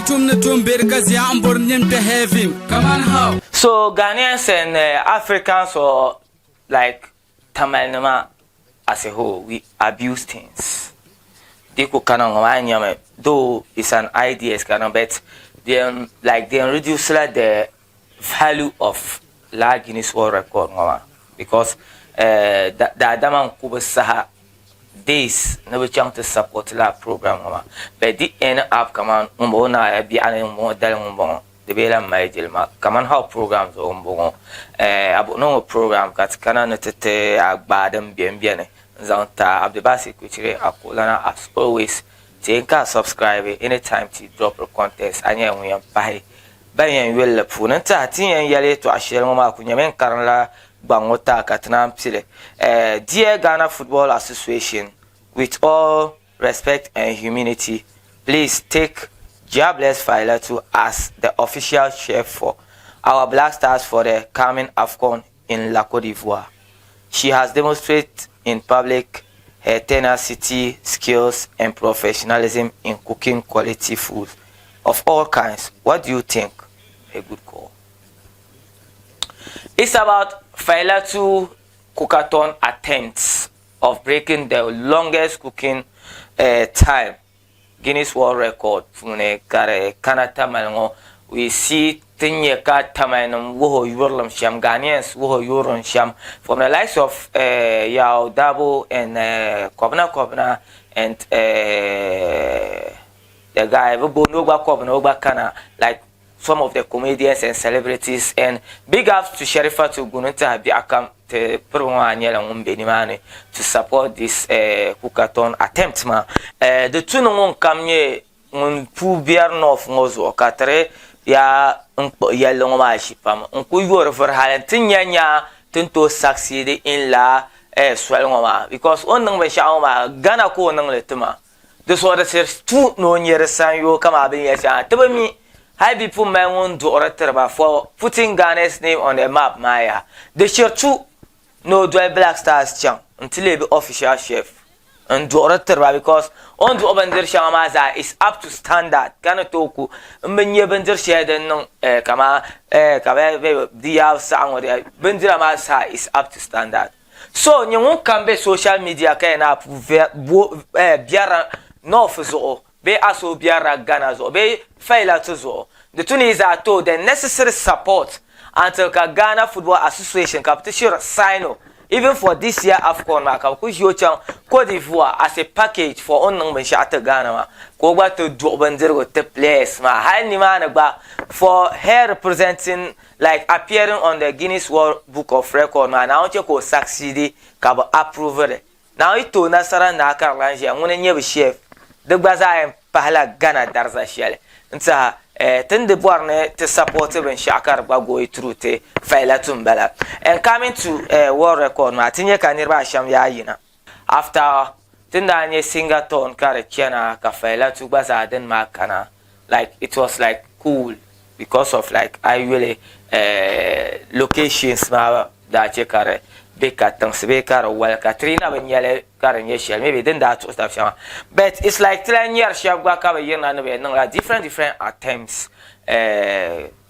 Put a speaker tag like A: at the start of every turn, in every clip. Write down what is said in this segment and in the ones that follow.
A: tum ni tum beri ka zia n bori nin kpɛ heaven. Kaman how?
B: So Ghanaians and Africans or like Tamalinima as a whole, we abuse things. Di ku kana ŋɔ maa nyɛmi, though it's an ideas kana, but then like they reduce la the value of la Guinness World Record ŋɔ maa because daadama n ku bi saha days ni bi chaŋ ti support la program ŋɔ maa, but di end up kaman ŋun bɔŋɔ naaya biɛɣuni ŋun bɔŋɔ dali ŋun bɔŋɔ di bee lan mali jilima kaman how program zuɣu n bɔŋɔ abu ni ŋɔ program ka ti kana ni ti ti a gbaai din bɛ n bɛni n zaŋ ta Abdulbasi Kuchiri Akolana. As always, ti n ka subscribe anytime ti drop content, a nyɛla ŋun yɛn pahi ban yɛn yoli li puuni n tiɛha ti yɛn yɛli yɛltɔɣa shɛli ŋɔ maa ku nyɛmi n karinla gbaŋ ŋɔ taa ka ti naan pili. Dear Ghana Football Association, with all respect and humility, please take Diabless Failatu as the official chef for our Black Stars for the coming AFCON in La Côte d'Ivoire. She has demonstrated in public her tenacity, skills, and professionalism in cooking quality food of all kinds. What do you think? A good call. It's about Failatu cookathon attempts of breaking the longest cooking time Guinness World Record puuni ka di kana Tamale ŋɔ. We see ti nyɛ ka Tamale nim wuhi yurilim shɛm, Ghanaians wuhi yurilim shɛm from the likes of Yao Dabo and Kobina Kobina and the guy bi booni o gba Kobina, o gba kana, like some of the comedians and celebrities, and big ups to Sherifatu Gunu n tiɛha biɛɣu kam ti piribi ŋɔ maa nyɛla ŋun be nimaani to support this cookathon attempt maa. Di tu ni ŋun kam nyɛ ŋun puu biɛri north ŋɔ zuɣu ka tiri yaa n kpuɣi yɛlli ŋɔ maa ʒi pam n ku yori vuri hali n ti nya nya tin tooi succeed in la soli ŋɔ maa, because o ni niŋ binshaɣu ŋɔ maa, Ghana ka o niŋli tima di zuɣu di siri tu ni o nyɛ di sanyoo kama binyɛri shɛŋa ti bi mi hali bi pun mali ŋun duɣuri tiriba for putting Ghana's name on the map maa. Yaa di shiri tu ni o doli Black Stars chaŋ n ti leei bi official chef n duɣuri tiriba, because o ni duɣi bindiri shɛŋa maa zaa is up to standard, ka ni tooi ku n bi nyɛ bindiri shɛli din niŋ kama ka di yaa saɣa ŋɔ bindira maa zaa is up to standard. So nyɛ ŋun kam be social media ka yɛn na biɛra north zuɣu bee aso biɛrila Ghana zuɣu bee Failatu zuɣu, di tu ni zaa to the necessary support until ka Ghana Football Association ka bi ti shiri sign o even for this year AFCON maa, ka bi ku ʒi o chaŋ Cote d'Ivoire as a package for o ni niŋ binshaɣu ti Ghana maa, ka o gba ti duɣi bindirigu ti players maa hali nimaani gba for her representing, like appearing on the Guinness World Book of Record maa. Naawuni chɛ ka o succeed ka bi approve li. Naawuni yi tooi nasara naa ka di lan ʒiya ŋuni n nyɛ bi chef, di gba zaa yɛn pahila Ghana dariza shɛli n tiɛha tin di bɔri ni ti support binshaɣu ka di gba go through ti Failatu n bala. And coming to world record maa, ti nyɛ ka niriba ashɛm yaa yina after tin daa nyɛ singaton ka di chana ka Failatu gba zaa din maa kana, like it was like cool because of like ayuli locations maa daa chɛ ka di bɛ ka tiŋsi bee ka di wali ka tiri na bi nyɛli ka di nyɛ shɛli maybe din daa tuɣi tabi shɛŋa, but it's like ti lahi nyɛri shɛba gba ka bi yirina ni bi niŋla different different attempts,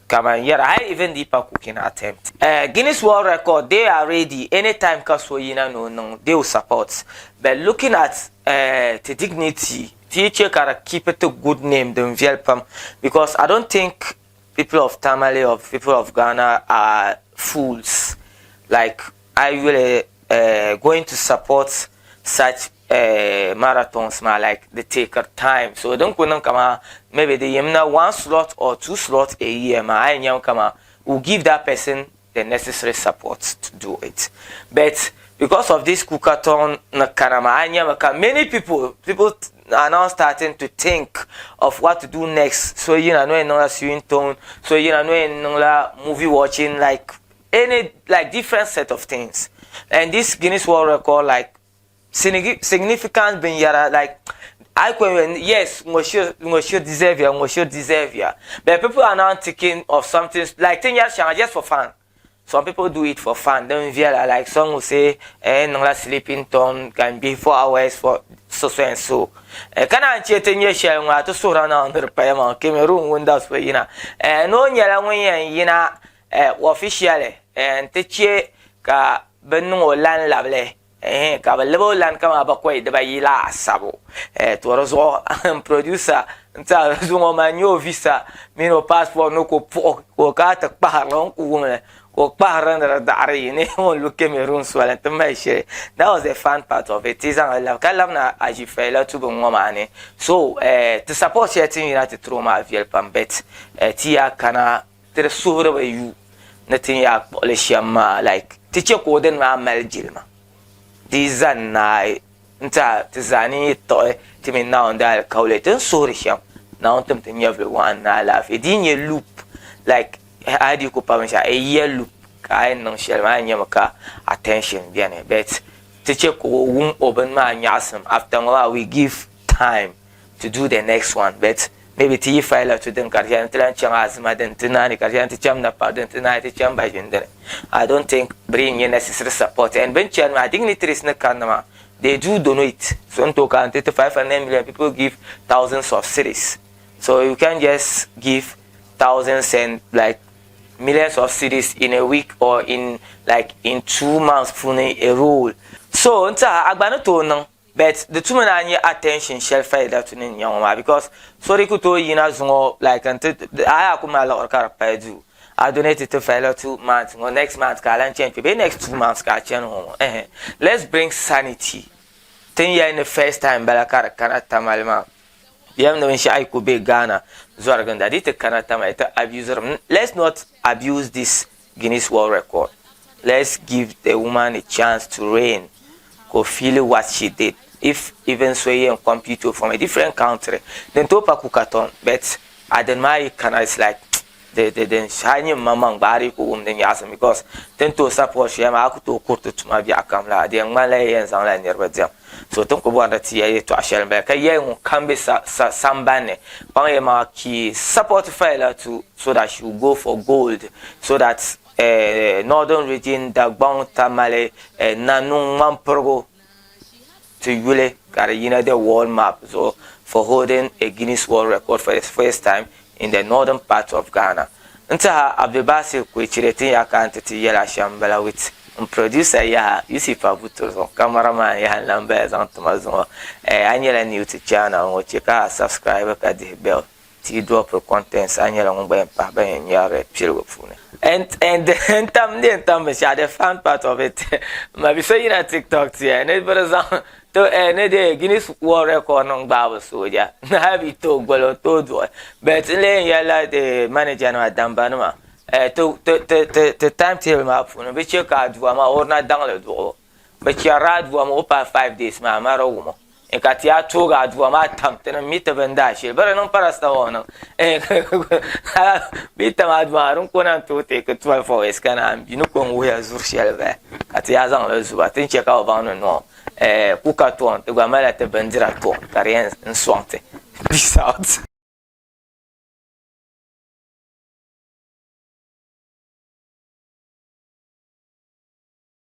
B: kaman yɛra hali even deeper cooking attempt. Guinness World Record, they are ready anytime ka so yina ni o niŋ, they will support, but looking at the dignity ti chɛ ka di keep it a good name din viɛli pam, because I don't think people of Tamale or people of Ghana are fools, like I really going to support such marathons ma, like they take a time. So don ku niŋ kama maybe the yimna one slot or two slots a year ma, I nyam kama will give that person the necessary support to do it. But because of this cookathon na karama, I nyam ka many people are now starting to think of what to do next. So no sewing tone, so no movie watching, like any like different set of things. And this Guinness World Record, like significant binyɛra, like I can, yes, ŋɔ deserve ya, ŋɔ deserve ya, but people are now thinking of something like tin yɛri shɛŋa just for fun. Some people do it for fun din viɛla like some will say eh n niŋla sleeping turn ka n gbihi 4 hours for so so and so. Eh, ka naan chɛ ti nyɛ shɛli ŋɔ a ti suhira Naawuni ni di paya maa Cameroon ŋun da so yina eh, ni o nyɛla ŋun yɛn yina eh, officially eh, n ti chɛ ka bɛ niŋ o lan labili eh, ka bɛ libi o lan kaman bakɔi dibayi laasabu eh, to di zuɣu n producer n ti a zuŋɔ maa nyɛ o visa mini o passport ni ka o puɣi ka o kana ti kpahirili o ni ku wum li ka o kpahirili ni di daɣiri yi ni o ni lu Cameroon soli n ti mali shili. That was the fun part of it. Ti zaŋ li labi ka labina aʒifɛli tubu ŋɔ maa ni. So eh, ti support shɛli ti ni yina ti tiri o maa viɛli pam but eh, ti yaa kana ti di suhuri bi yu ni ti ni yaa kpuɣili shɛm maa like ti chɛ ka o dini maa mali jilima di yi zani naai n tiɛha ti zaa ni yi tiɣi ti mini Naawuni daalikauli ti ni suhuri shɛm Naawuni tim ti nyɛvili waɣan ni alaafee di yi nyɛ loop like a di ku pa binshɛɣu a yi yɛ loop ka a yɛn niŋ shɛli maa nyɛmi ka attention bɛni but ti chɛ ka o wum o bini maa nyaɣisim after ŋɔ maa we give time to do the next one but maybe ti yi fayila tu din ka di chɛli ti lahi chaŋ Azima din ti naani ka di chɛli ti chaŋ Napaɣ din ti naani ti chaŋ Baʒin dini I don't think bɛ di nyɛ necessary support and bɛ ni chani maa dignitaries ni kanna maa they do donate so n tooi kana ti ti 500 million people give thousands of cedis so you can't just give thousands and like millions of cedis in a week or in like in 2 months puuni a role so n tiɛha a gba ni tooi niŋ But di tumi ni a nya attention shɛli fayda tu ni nya ŋɔ maa because so di ku tooi yina zuŋɔ like n ti a yaa ku mali liɣiri ka di pali duu a donate ti fayda tu month ŋɔ next month ka a lan chani kpe bee next 2 months ka a chani ŋɔ ŋɔ let's bring sanity ti ni yɛli ni first time bala ka di kana Tamale maa yɛm ni binshɛɣu yi ku be Ghana zɔri ginda di ti kana Tamale ti abuse let's not abuse this Guinness World Record. Let's give the woman a chance to reign. Go feel what she did. If even so yɛn compete from a different country, then to pa kukaton. But I don't mind kana it's like the shiny mama gbari ku wum din yaɣasim because tin to support shɛli maa a ku tooi kuriti tuma biɛɣu kam la di yɛn ŋmanila yɛn zaŋla niriba diɛm so tin ku bɔri ni ti yɛli yɛltɔɣa shɛli n bala ka yɛli ŋun kam be sambanni kpaŋ ya maŋa ki support Fela to so that she will go for gold so that northern region Dagbaŋ Tamale Nanuŋ ŋmanpirigu ti yuli ka di yina the world map zuɣu for holding a Guinness World Record for the first time in the northern part of Ghana. N tiɛha Abdulbasir Kwechire ti ya ka n ti ti yɛla shɛm bala with n producer yaha Yusuf Abutu zuɣu cameraman yaha n lan bala zaŋ tima zuɣu eh, a nyɛla new to channel ŋɔ chɛ ka a subscribe ka dihi bell ti drop contents a nyɛla ŋun gba yɛn pahi ban yɛn nyɛri piligu puuni. And and n tam n tam binshɛɣu the fun part of it ma bi so yina TikTok ti ya ni bi di zaŋ to eh ni de Guinness World Record niŋ gbaabu sooja ni hali bi tooi goli o tooi duɣi but n lee yɛlila the manager nima damba nima eh to to to to to timetable maa puuni bi chɛ ka aduwa maa o na daŋli duɣibu bi chɛrila aduwa maa o paai 5 days maa mara wumo ka ti a toogi aduwa maa tam ti ni mi ti bini daa shili bi di niŋ paracetamol niŋ bi tam aduwa maa din ko na n tooi take 12 hours ka naan bi ni ko n wuhiya zuri shɛli baya ka ti yaa zaŋli zuba ti ni chɛ ka bi baŋ ni noo kuka tom ti gba malila ti bindira tom ka di yɛn sɔŋ ti. Peace out.